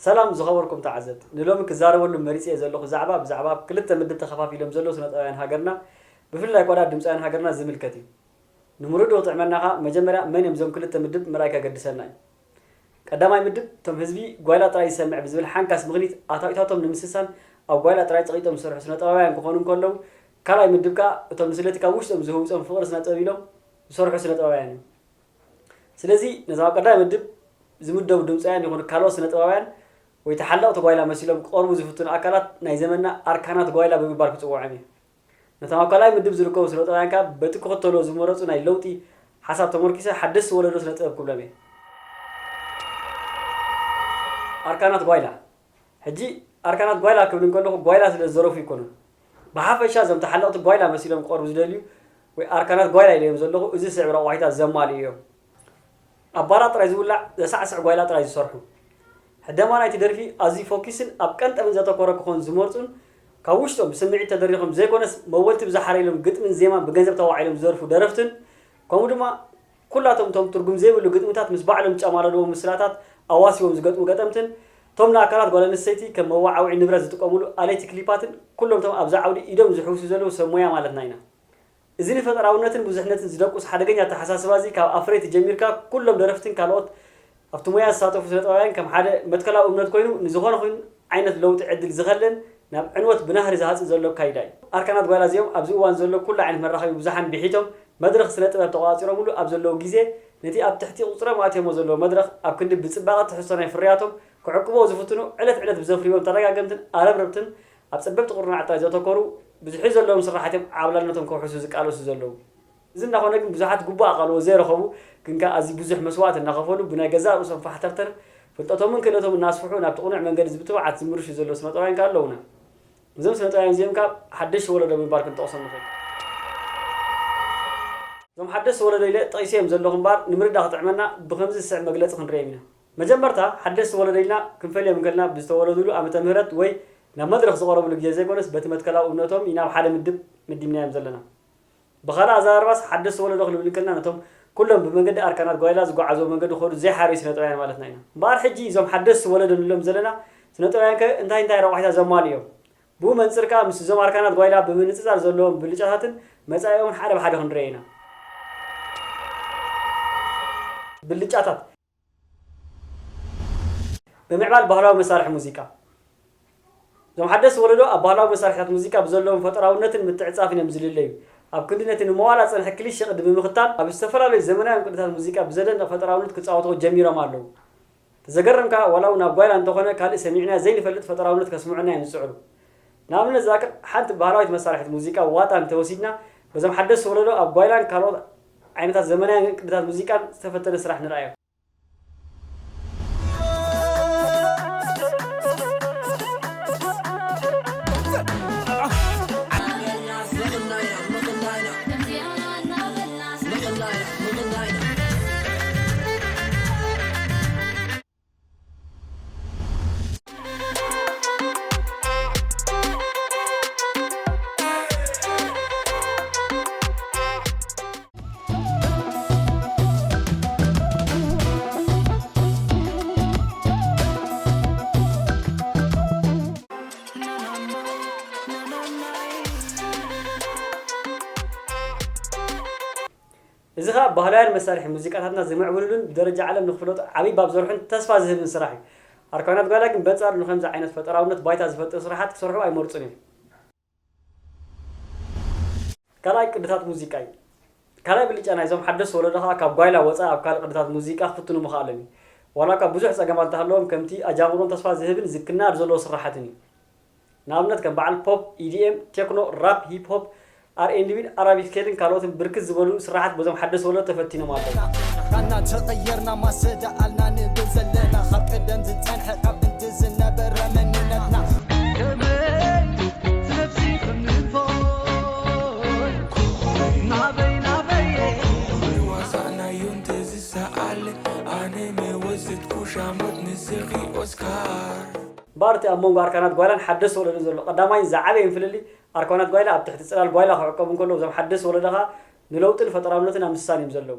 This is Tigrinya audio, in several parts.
ሰላም ዝኸበርኩም ተዓዘብቲ፣ ንሎሚ ክዛረበሉ መሪጸ ዘለኹ ዛዕባ ብዛዕባ ኣብ ክልተ ምድብ ተኸፋፊሎም ዘለዉ ስነጥበባውያን ሃገርና፣ ብፍላይ ኮዳ ድምጻውያን ሃገርና ዝምልከት እዩ። ንምርድኡ ክጥዕመና ከኣ መጀመርያ መን እዮም እዞም ክልተ ምድብ ምርኣይ ከገድሰና እዩ። ቀዳማይ ምድብ እቶም ህዝቢ ጓይላ ጥራይ ዝሰምዕ ብዝብል ሓንካስ ምኽኒት ኣታዊታቶም ንምስሳን ኣብ ጓይላ ጥራይ ጸቒጦም ዝሰርሑ ስነጥበባውያን ክኾኑ እንከለዉ፣ ካልኣይ ምድብ ከኣ እቶም ንስለቲ ካብ ውሽጦም ዝህውጾም ፍቕሪ ስነጥበብ ኢሎም ዝሰርሑ ስነጥበባውያን እዮም። ስለዚ ነዞም ኣብ ቀዳማይ ምድብ ዝምደቡ ድምጻውያን ይኹኑ ካልኦት ስነጥበባውያን ወይ ተሓለቕቲ ጓይላ መሲሎም ክቐርቡ ዝፍትኑ ኣካላት ናይ ዘመንና ኣርካናት ጓይላ ብምባል ክጽውዖም እየ። ነቶም ኣብ ካልኣይ ምድብ ዝርከቡ ስነጥበባውያን ከኣ በቲ ክኽተልዎ ዝመረጹ ናይ ለውጢ ሓሳብ ተመርኪሰ ሓደስቲ ወለዶ ስነጥበብ ክብሎም እየ። ኣርካናት ጓይላ። ሕጂ ኣርካናት ጓይላ ክብል እንከለኹ ጓይላ ስለ ዝዘረፉ ኣይኮኑን። ብሓፈሻ እዞም ተሓለቕቲ ጓይላ መሲሎም ክቐርቡ ዝደልዩ ወይ ኣርካናት ጓይላ ኢለዮም ዘለኹ እዚ ዝስዕብ ረቋሒታት ዘማልኡ እዮም። ኣብ ባራት ጥራይ ዝውላዕ ዘሳዕስዕ ጓይላ ጥራይ ዝሰርሑ። ሕደማ ናይቲ ደርፊ ኣዝዩ ፎኪስን ኣብ ቀንጠብን ዘተኮረ ክኾን ዝመርጹን ካብ ውሽጦም ብስምዒት ተደሪኾም ዘይኮነስ መወልቲ ብዝሓረይሎም ግጥምን ዜማን ብገንዘብ ተዋዒሎም ዝደርፉ ደረፍትን ከምኡ ድማ ኩላቶም እቶም ትርጉም ዘይብሉ ግጥምታት ምስ ባዕሎም ዝጨማለልዎም ምስላታት ኣዋሲቦም ዝገጥሙ ገጠምትን እቶም ንኣካላት ጓል ኣንስተይቲ ከም መወዓውዒ ንብረት ዝጥቀምሉ ኣለይቲ ክሊፓትን ኩሎም እቶም ኣብዚ ዓውዲ ኢዶም ዝሕውሱ ዘለዉ ሰብ ሞያ ማለትና ኢና። እዚ ንፈጠራውነትን ብዙሕነትን ዝደቁስ ሓደገኛ ኣተሓሳስባ እዚ ካብ ኣፍረይቲ ጀሚርካ ኩሎም ደረፍትን ካልኦት ኣብቲ ሞያ ዝሳተፉ ስነጥበባውያን ከም ሓደ መትከላዊ እምነት ኮይኑ ንዝኾነ ኮይኑ ዓይነት ለውጢ ዕድል ዝኸልን ናብ ዕንወት ብናህሪ ዝሃጽእ ዘሎ ኣካይዳ እዩ። ኣርካናት ጓይላ እዚኦም ኣብዚ እዋን ዘሎ ኩሉ ዓይነት መራኸቢ ብዙሓን ብሒቶም መድረኽ ስነ ጥበብ ተቖጻጺሮምሉ ኣብ ዘለዉ ግዜ ነቲ ኣብ ትሕቲ ቁጽሮም ኣትዮሞ ዘለዉ መድረኽ ኣብ ክንዲ ብጽባቐ ትሕዝቶ ናይ ፍርያቶም ክዕቅብዎ ዝፍትኑ ዕለት ዕለት ብዘፍርይዎም ተደጋገምትን ኣረብረብትን ኣብ ጸበብቲ ቁርናዕ ጥራይ ዘተኮሩ ብዙሕ ዘለዎም ስራሓት እዮም ዓብላልነቶም ከውሕሱ ዝቃለሱ ዘለዉ። እዚ እናኾነ ግን ብዙሓት ግቡእ ኣቓልቦ ዘይረኸቡ ግን ከኣ ኣዝዩ ብዙሕ መስዋእቲ እናኸፈሉ ብናይ ገዛእ ርእሶም ፋሕተርተር ፍልጠቶምን ክእለቶምን እናስፍሑ ናብቲ ቅኑዕ መንገዲ እዚ ብትብዓት ዝምርሹ ዘለዉ ስነጥበባውያን ከኣ ኣለዉና። እዞም ስነጥበባውያን እዚኦም ካብ ሓደሽቲ ወለዶ ብምባል ክንጠቕሶም ንኽእል። እዞም ሓደስቲ ወለዶ ኢለ ጠቒሰዮም ዘለኹ እምበኣር ንምርዳእ ክጥዕመና ብኸምዚ ዝስዕብ መግለጺ ክንርእዮም ኢና። መጀመርታ ሓደስቲ ወለዶ ኢልና ክንፈልዮም እንከለና ብዝተወለዱሉ ዓመተ ምህረት ወይ ናብ መድረኽ ዝቐረብሉ ግዜ ዘይኮነስ በቲ መትከላዊ እምነቶም ኢና ኣብ ሓደ ምድብ መዲብናዮም ዘለና። ብኻልእ ኣዘራርባስ ሓደስቲ ወለዶ ክንብል እንከለና ነቶም ኩሎም ብመንገዲ ኣርካናት ጓይላ ዝጓዓዝዎ መንገዲ ክኸዱ ዘይሓረዩ ስነጥበባውያን ማለትና ኢና። እምበኣር ሕጂ እዞም ሓደስቲ ወለዶ ንብሎም ዘለና ስነጥበባውያን ከ እንታይ እንታይ ረቋሒታት ዘማልኡ እዮም? ብኡ መንጽር ከኣ ምስ እዞም ኣርካናት ጓይላ ብምንጽጻር ዘለዎም ብልጫታትን መጻኢኦምን ሓደ ብሓደ ክንርኦ ኢና። ብልጫታት። ብምዕባል ባህላዊ መሳርሒ ሙዚቃ። እዞም ሓደስቲ ወለዶ ኣብ ባህላዊ መሳርሒታት ሙዚቃ ብዘለዎም ፈጠራውነትን ምትዕጻፍን እዮም ዝልለዩ። ኣብ ክንዲ ነቲ ንመዋላ ዝጸንሐ ክሊሸ ቅዲ ብምኽታል ኣብ ዝተፈላለዩ ዘመናውያን ቅድታት ሙዚቃ ብዘደንቕ ፈጠራውነት ክጻወትዎ ጀሚሮም ኣለዉ። ተዘገረምካ ዋላ እውን ኣብ ጓይላ እንተኾነ ካልእ ሰሚዕናዮ ዘይንፈልጥ ፈጠራውነት ከስምዑና እዮም ዝጽዕሩ። ንኣብነት ዝኣክል ሓንቲ ባህላዊት መሳርሒት ሙዚቃ ዋጣ እንተወሲድና በዞም ሓደስቲ ወለዶ ኣብ ጓይላን ካልኦት ዓይነታት ዘመናውያን ቅድታት ሙዚቃን ዝተፈተነ ስራሕ ንርኣዮ። እዚ ኸኣ ባህላውያን መሳርሒ ሙዚቃታትና ዝምዕብልሉን ብደረጃ ዓለም ንኽፍለጡ ዓብዪ ባብ ዘርሑን ተስፋ ዝህብን ስራሕ እዩ። ኣርካናት ጓይላ ግን በንጻሩ ንኸምዚ ዓይነት ፈጠራውነት ባይታ ዝፈጥር ስራሓት ክሰርሑ ኣይመርጹን እዮም። ካልኣይ ቅድታት ሙዚቃ እዩ። ካልኣይ ብልጫ ናይዞም ሓደስቲ ወለዶ ኸኣ ካብ ጓይላ ወጻኢ ኣብ ካልእ ቅድታት ሙዚቃ ክፍትኑ ምኽኣሎም እዩ። ዋላ እኳ ብዙሕ ጸገማት እንተሃለዎም ከምቲ ኣጃምሮን ተስፋ ዝህብን ዝክናድ ዘለዎ ስራሓትን እዩ። ንኣብነት ከም በዓል ፖፕ፣ ኢዲኤም፣ ቴክኖ፣ ራፕ፣ ሂፕ ሆፕ፣ ኣር ኤንድ ቢን ኣራቢክ ስኬልን ካልኦትን ብርክት ዝበሉ ስራሓት በዞም ሓደስቲ ወለዶ ተፈቲኖም ኣለዉ። ዳና ተቐየርና ማሰዳ ኣልና ንብል ዘለና ካብ ቀደም ዝጸንሐ ካብ ጥንቲ ዝነበረ መንነትና። ከመይ ዝነብሲ ክንንፎ ናበይ ናበይ ዋሳዕናዩ እንተዝሰኣል ኣነ መወዝት ኩሻሞት ንስኺ ኦስካር። እምበኣር እቲ ኣብ መንጎ ኣርካናት ጓይላን ሓደስቲ ወለዶን ዘሎ ቀዳማይን ዝዓበየን ፍልልይ ኣርካናት ጓይላ ኣብ ትሕቲ ጽላል ጓይላ ክዕቀቡ እንከለዉ እዞም ሓደስቲ ወለዶ ኸኣ ንለውጥን ፈጠራውነትን ኣብ ምስሳን እዮም ዘለዉ።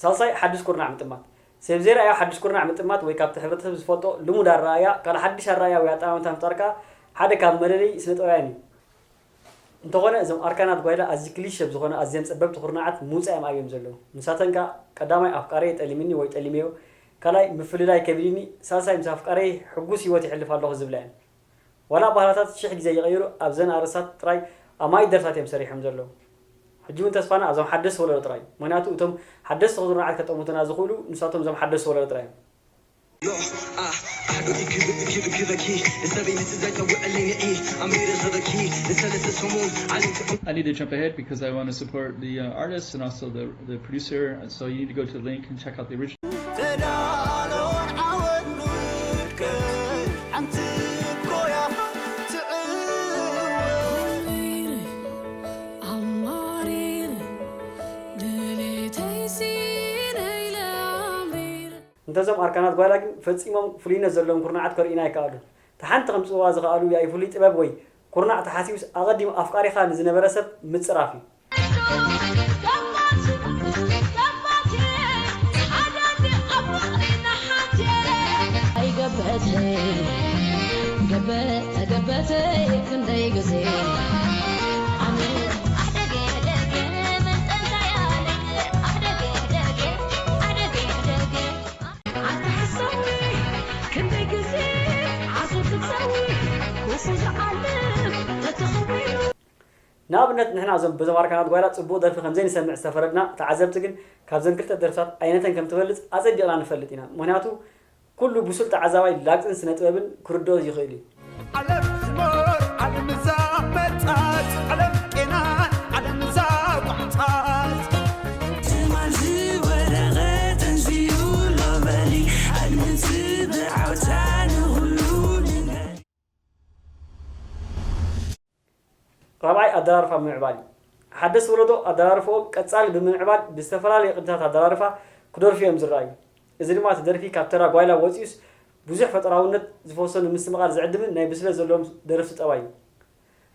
ሳልሳይ ሓድሽ ኩርናዕ ምጥማት። ሰብ ዘይረኣዮ ሓድሽ ኩርናዕ ምጥማት ወይ ካብቲ ሕብረተሰብ ዝፈልጦ ልሙድ ኣረኣእያ ካልእ ሓድሽ ኣረኣእያ ወይ ኣጠማምታ ምፍጣር ከኣ ሓደ ካብ መለለዪ ስነ ጥበባውያን እዩ። እንተኾነ እዞም ኣርካናት ጓይላ ኣዝዩ ክሊሸ ብዝኾነ ኣዝየን ጸበብቲ ኩርናዓት ምውጻእ እዮም ኣብዮም ዘለዉ። ንሳተን ከኣ ቀዳማይ ኣፍቃሪየ ጠሊምኒ ወይ ጠሊመዮ፣ ካልኣይ ምፍልላይ ከቢድኒ፣ ሳልሳይ ምስ ኣፍቃሪየይ ሕጉስ ህይወት የሕልፍ ኣለኹ ዝብላ እየን። ዋላ ኣባህላታት ሽሕ ግዜ ይቐይሩ ኣብዘን ኣርእስታት ጥራይ ኣማኢት ደርፍታት እዮም ሰሪሖም ዘለዉ። ሕጂ እውን ተስፋና ኣብዞም ሓደስቲ ወለዶ ጥራይ እዩ። ምኽንያቱ እቶም ሓደስቲ ኩርናዓት ከጠምቱና ዝኽእሉ ንሳቶም እዞም ሓደስቲ ወለዶ ጥራይ እዮም። I need to jump ahead because I want to support the uh, artists and also the, the producer. And so you need to go to the link and check out the original. እንተዞም ኣርካናት ጓይላ ግን ፈጺሞም ፍሉይነት ዘለዎም ኩርናዓት ከርእዩና ኣይከኣሉን። እታ ሓንቲ ከምጽእዋ ዝኸኣሉ ያኢ ፍሉይ ጥበብ ወይ ኩርናዕ ተሓሲቡስ ኣቐዲሙ ኣፍቃሪኻ ንዝነበረ ሰብ ምጽራፍ እዩ። ንኣብነት ንሕና እዞም በዞም ኣርካናት ጓይላ ጽቡቕ ደርፊ ከም ዘይንሰምዕ ዝተፈረድና ተዓዘብቲ ግን ካብዘን ክልተ ደርፍታት ኣየነተን ከም ትበልጽ ኣጸቢቕና ንፈልጥ ኢና። ምኽንያቱ ኩሉ ብሱል ተዓዛባይ ላግጽን ስነ ጥበብን ክርድኦ ይኽእል እዩ። ዓለም ትሞር ዓለም እዛ መጻጽ ዓለም ቄናን ዓለም እዛ ቋሕጻጽ ትማል ዝወደቐ ተንሲኡ ሎበሊ ኣድምጽ ብዓውታ ንኹሉ ንበል። ራብዓይ ኣደራርፋ ምምዕባል እዩ። ሓደስቲ ወለዶ ኣደራርፍኦም ቀጻሊ ብምምዕባል ብዝተፈላለየ ቅድታት ኣደራርፋ ክደርፉ እዮም ዝረኣዩ። እዚ ድማ እቲ ደርፊ ካብ ተራ ጓይላ ወጺኡስ ብዙሕ ፈጠራውነት ዝፈሶ ንምስትምቓር ዝዕድምን ናይ ብስለት ዘለዎም ደረፍቲ ጠባይ እዩ።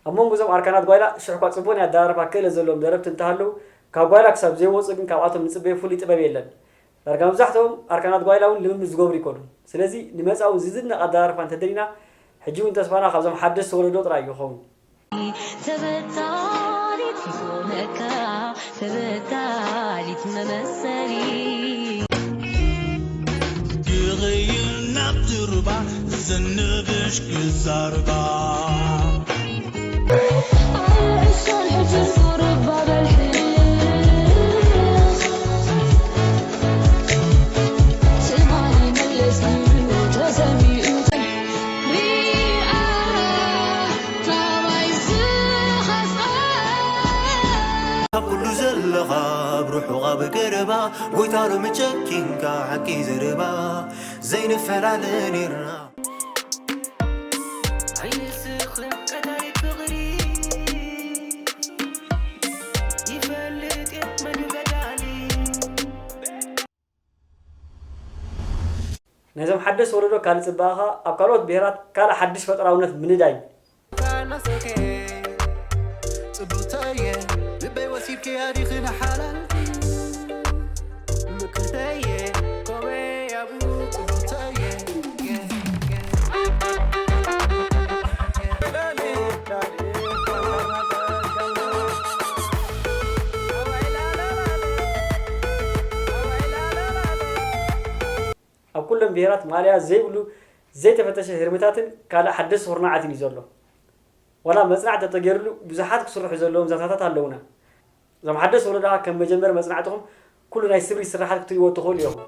ኣብ መንጎ እዞም ኣርካናት ጓይላ ሽሕ እኳ ጽቡቕ ናይ ኣደራርፋ ክእለት ዘለዎም ደረፍቲ እንተሃለዉ ካብ ጓይላ ክሳብ ዘይወጹ ግን ካብኣቶም ንጽበዮ ፍሉይ ጥበብ የለን። ዳርጋ መብዛሕትኦም ኣርካናት ጓይላ እውን ልምምድ ዝገብሩ ኣይኮኑን። ስለዚ ንመጻኢ እውን ዝድነቕ ኣደራርፋ እንተደሊና ሕጂ እውን ተስፋና ካብዞም ሓደስቲ ወለዶ ጥራይ እዩ ክኸውን። ተበታሊት ዝኾነካ ተበታሊት መመሰሊ። ይቕይር ናብ ድሩባ ዘንብሽ ክዛርባ። ካብ ኩሉ ዘለኻ ኣብ ርሑቕ ኣብ ገረባ ጎይታ ሎሚ ጨኪንካ ሓቂ ዘረባ ዘይንፈላለ ኔርና። ናይዞም ሓደስቲ ወለዶ ካልእ ጽባቐ ከኣ ኣብ ካልኦት ብሄራት ካልእ ሓድሽ ፈጠራውነት ምንዳይ እዩ። ጽብቕተየ ልበይ ወሲድክያ ዲኺ ንሓላል ምክርተየ ኮበይ ኣብኡ ጽብቕተየ። ኣብ ኩለን ብሄራት ማእለያ ዘይብሉ ዘይተፈተሸ ህርምታትን ካልእ ሓደስቲ ኩርናዓትን እዩ ዘሎ። ዋላ መጽናዕቲ ተተገይሩሉ ብዙሓት ክስርሑ ዘለዎም ዛንታታት ኣለዉና። እዞም ሓደስቲ ወለዶ ከኣ ከም መጀመሪ መጽናዕትኹም ኩሉ ናይ ስምሪት ስርሓት ክትርእይዎ ትኽእሉ ኢኹም።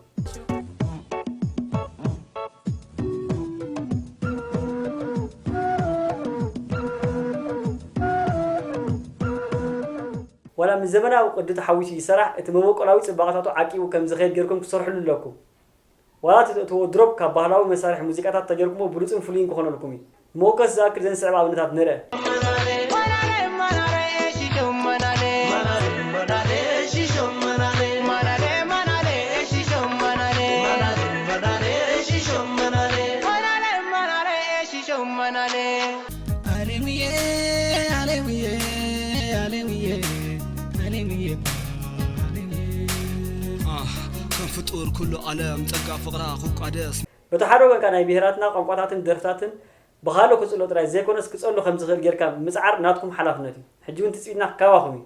ዋላ ምስ ዘመናዊ ቅዲ ተሓዊሱ ይሰራሕ፣ እቲ መበቆላዊ ጽባቐታቱ ዓቂቡ ከም ዝኸይድ ጌርኩም ክትሰርሕሉ ኣለኩም። ዋላ እቲ ተእትዎ ድሮፕ ካብ ባህላዊ መሳርሒ ሙዚቃታት ተጌርኩሞ ብሉጽን ፍሉይን ክኾነልኩም እዩ። ንመወከሲ ዝኣክል ዘን ዝስዕባ ኣብነታት ንርእ። ዙር ኩሉ ዓለም ጸጋ ፍቕራ ክቋደስ። በቲ ሓደ ወገን ከኣ ናይ ብሄራትና ቋንቋታትን ደርፍታትን ብኻልእ ክጽሎ ጥራይ ዘይኮነስ ክጸሉ ከም ዝኽእል ጌርካ ምጽዓር ናትኩም ሓላፍነት እዩ። ሕጂ እውን ትጽቢትና ካባኹም እዩ።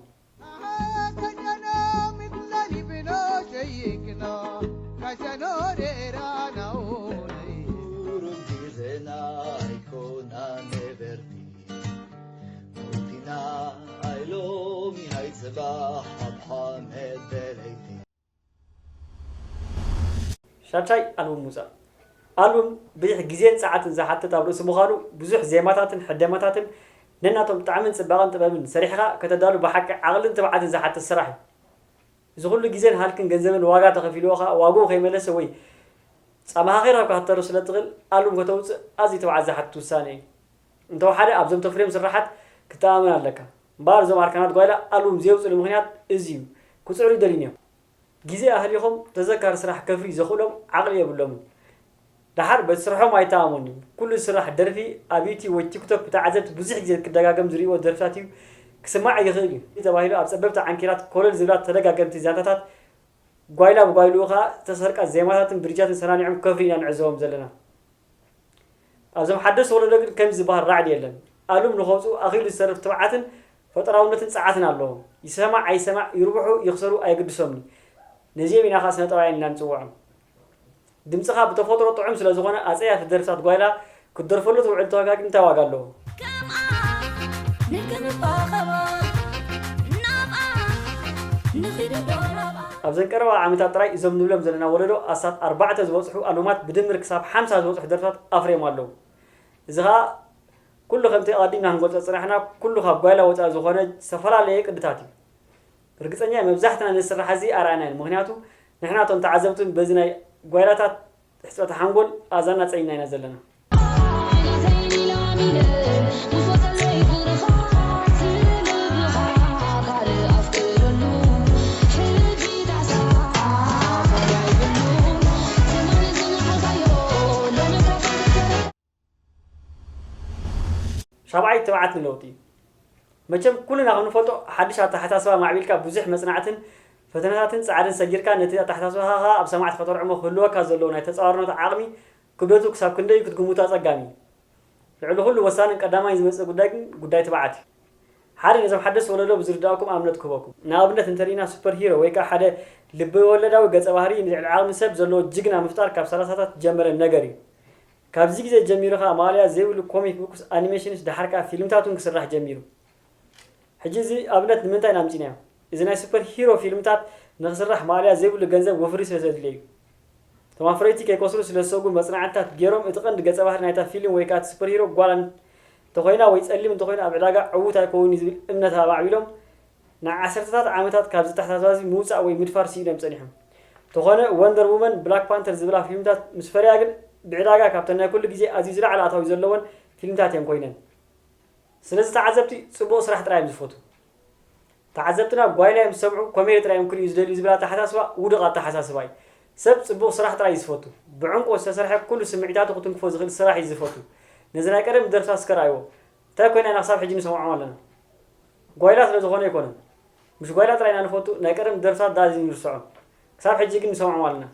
ሻድሻይ ኣልቡም ምውፃእ። ኣልቡም ብዙሕ ግዜን ፃዓትን ዝሓትት ኣብ ርእሲ ምዃኑ ብዙሕ ዜማታትን ሕደመታትን ነናቶም ጣዕምን ፅባቐን ጥበብን ሰሪሕኻ ከተዳሉ ብሓቂ ዓቕልን ትብዓትን ዝሓትት ስራሕ እዩ። እዚ ኩሉ ግዜን ሃልክን ገንዘብን ዋጋ ተኸፊልዎ ኸዓ ዋግኡ ከይመለሰ ወይ ፃማኻ ከይረኸብካ ክትተርፍ ስለ ትኽእል ኣልቡም ከተውፅእ ኣዝዩ ትብዓት ዝሓትት ውሳነ እዩ። እንተወሓደ ኣብዞም ተፍርዮም ስርሓት ክትተኣማመን ኣለካ። እምበኣር እዞም ኣርካናት ጓይላ ኣልቡም ዘየውፅእሉ ምኽንያት እዚ እዩ። ክፅዕሩ ኣይደልዩን እዮም። ግዜ ኣህሊኾም ተዘካሪ ስራሕ ከፍርዩ ዘኽእሎም ዓቕሊ የብሎምን። ደሓር በቲ ስርሖም ኣይተኣመኑን። ኩሉ ዝስራሕ ደርፊ ኣብ ዩትዩብ ወይ ቲክቶክ ብተዓዘብቲ ብዙሕ ግዜ ክደጋገም ዝርእይዎ ደርፍታት እዩ ክስማዕ ይኽእል እዩ ተባሂሉ ኣብ ጸበብቲ ዓንኬላት ኮለል ዝብላ ተደጋገምቲ ዛንታታት ጓይላ ብጓይልኡ ከኣ ዝተሰርቃ ዜማታትን ብሪጃትን ሰናኒዖም ከፍርዩ ኢና ንዕዘቦም ዘለና። ኣብዞም ሓደስቲ ወለዶ ግን ከምዚ ዝበሃል ራዕዲ የለን። ኣሉም ንኸውፅኡ ኣኺሉ ዝተርፍ ትብዓትን ፈጠራውነትን ጸዓትን ኣለዎም። ይሰማዕ ኣይሰማዕ፣ ይርብሑ ይኽሰሩ ኣየግድሶምን እዩ። ነዚኦም ኢና ኸዓ ስነ-ጥበባውያን ኢልና ንጽውዖም። ድምጽኻ ብተፈጥሮ ጥዑም ስለ ዝኾነ ኣጸያፊ ደርፍታት ጓይላ ክትደርፈሉ ትውዕል ተዋጋጊ እንታይ ዋጋ ኣለዎ? ኣብዘን ቀረባ ዓመታት ጥራይ እዞም ንብሎም ዘለና ወለዶ ኣስታት ኣርባዕተ ዝበጽሑ ኣልቡማት ብድምር ክሳብ ሓምሳ ዝበጽሑ ደርፍታት ኣፍርዮም ኣለዉ። እዚ ኸኣ ኩሉ ከምቲ ኣቐዲምና ክንገልጾ ዝጸናሕና ኩሉ ካብ ጓይላ ወጻኢ ዝኾነ ዝተፈላለየ ቅድታት እዩ። ርግጸኛ እየ መብዛሕትና ነዚ ስራሕ እዚ ኣርኣናዮ። ምኽንያቱ ንሕና እቶም ተዓዘብቲ እውን በዚ ናይ ጓይላታት ሕጽረተ ሓንጎል ኣዛና ጸይና ኢና ዘለና። ሻብዓይ ትብዓት ንለውጢ። መቸም ኩልና ከም ንፈልጦ ሓድሽ ኣተሓሳስባ ማዕቢልካ ብዙሕ መጽናዕትን ፈተነታትን ጻዕርን ሰጊርካ ነቲ ኣተሓሳስባኻ ኸኣ ኣብ ሰማዕቲ ከተርዕሞ ክህልወካ ዘለዎ ናይ ተጻዋርነት ዓቕሚ ክብደቱ ክሳብ ክንደይ እዩ ክትግምቶ ኣጸጋሚ እዩ። ልዕሊ ኩሉ ወሳንን ቀዳማይን ዝመጽእ ጉዳይ ግን ጉዳይ ትብዓት እዩ። ሓደ ነዞም ሓደስቲ ወለዶ ብዝርድኣኩም ኣብነት ክህበኩም። ንኣብነት እንተሪኢና ሱፐር ሂሮ ወይ ከኣ ሓደ ልበወለዳዊ ገጸ ባህሪ ንልዕሊ ዓቕሚ ሰብ ዘለዎ ጅግና ምፍጣር ካብ ሰላሳታት ዝጀመረ ነገር እዩ። ካብዚ ግዜ ጀሚሩ ኸኣ ማእለያ ዘይብሉ ኮሚክ ቡክስ፣ ኣኒሜሽንስ፣ ደሓር ከኣ ፊልምታት እውን ክስራሕ ጀሚሩ። ሕጂ እዚ ኣብነት ንምንታይ ኢና ኣምጺእናዮ? እዚ ናይ ሱፐር ሂሮ ፊልምታት ንኽስራሕ ማእለያ ዘይብሉ ገንዘብ ወፍሪ ስለ ዘድልዮ እዩ። እቶም ኣፍረይቲ ከይከስሩ ስለ ዝሰጉ መጽናዕትታት ገይሮም እቲ ቀንዲ ገጸ ባህሪ ናይታ ፊልም ወይ ከኣ እቲ ሱፐር ሂሮ ጓል እንተኾይና ወይ ጸሊም እንተኾይኑ ኣብ ዕዳጋ ዕዉት ኣይከውንን እዩ ዝብል እምነት ኣማዕቢሎም ንዓሰርተታት ዓመታት ካብዚ ኣተሓሳስባ እዚ ምውጻእ ወይ ምድፋር ስኢኖም ጸኒሖም። እንተኾነ ወንደር ውመን፣ ብላክ ፓንተር ዝብላ ፊልምታት ምስ ፈረያ ግን ብዕዳጋ ካብተን ናይ ኩሉ ግዜ ኣዝዩ ዝለዓለ ኣታዊ ዘለወን ፊልምታት እየን ኮይነን። ስለዚ ተዓዘብቲ ጽቡቕ ስራሕ ጥራይ እዮም ዝፈትዉ። ተዓዘብትና ጓይላ እዮም ዝሰምዑ፣ ኮሜዲ ጥራይ እዮም ክርእዩ ዝደልዩ ዝብል ኣተሓሳስባ ውዱቕ ኣተሓሳስባ እዩ። ሰብ ጽቡቕ ስራሕ ጥራይ እዩ ዝፈቱ። ብዕምቆት ዝተሰርሐ ኩሉ ስምዒታቱ ክትንክፎ ዝኽእል ስራሕ እዩ ዝፈቱ። ነዚ ናይ ቀደም ደርፍታት እስከ ረኣይዎ። እንታይ ኮይና ኢና ክሳብ ሕጂ ንሰምዖም ኣለና? ጓይላ ስለ ዝኾነ ኣይኮነን። ምሽ ጓይላ ጥራይ ኢና ንፈቱ፣ ናይ ቀደም ደርፍታት ደኣ እዚ ንርስዖ። ክሳብ ሕጂ ግን ንሰምዖም ኣለና።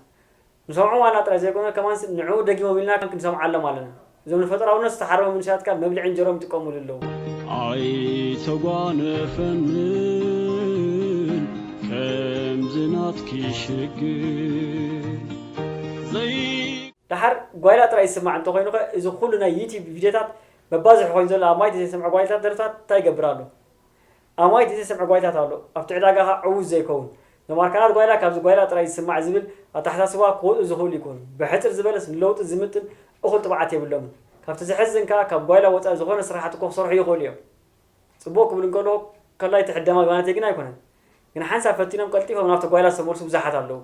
ንሰምዖም ኣለና ጥራይ ዘይኮነ ከማንስ ንዕኡ ደጊሞም ኢልና ክንሰምዓሎም ኣለና። እዞም ንፈጠራውነት ዝተሓረሙ መንእሰያት ከኣ መብልዒ እንጀሮም ይጥቀሙሉ ኣለዉ። ኣይተጓነፈንን ከምዚ ናትኪ ሽግር ዘይ ደሓር ጓይላ ጥራይ ዝስማዕ እንተኾይኑኸ እዚ ኩሉ ናይ ዩትዩብ ቪድዮታት መባዝሒ ኮይኑ ዘሎ ኣማኢት ዘይሰምዐ ጓይላታት ደርፍታት እንታይ ይገብር ኣሎ? ኣማኢት ዘይሰምዐ ጓይላታት ኣሎ ኣብቲ ዕዳጋ ኸኣ ዕዉት ዘይከውን። እዞም ኣርካናት ጓይላ ካብዚ ጓይላ ጥራይ ዝስማዕ ዝብል ኣተሓሳስባ ክወጽኡ ዝኽእሉ ይኮኑ። ብሕጽር ዝበለስ ንለውጢ ዝምጥን እኹል ትብዓት የብሎምን። ካብቲ ዘሕዝን ከኣ ካብ ጓይላ ወጻኢ ዝኾነ ስራሓት እኮ ክሰርሑ ይኽእሉ እዮም። ጽቡቕ ክብል እንከለኹ ከላይቲ ሕደማ ማለተይ ግን ኣይኮነን። ግን ሓንሳብ ፈቲኖም ቀልጢፎም ናብቲ ጓይላ ዝተመልሱ ብዙሓት ኣለዉ።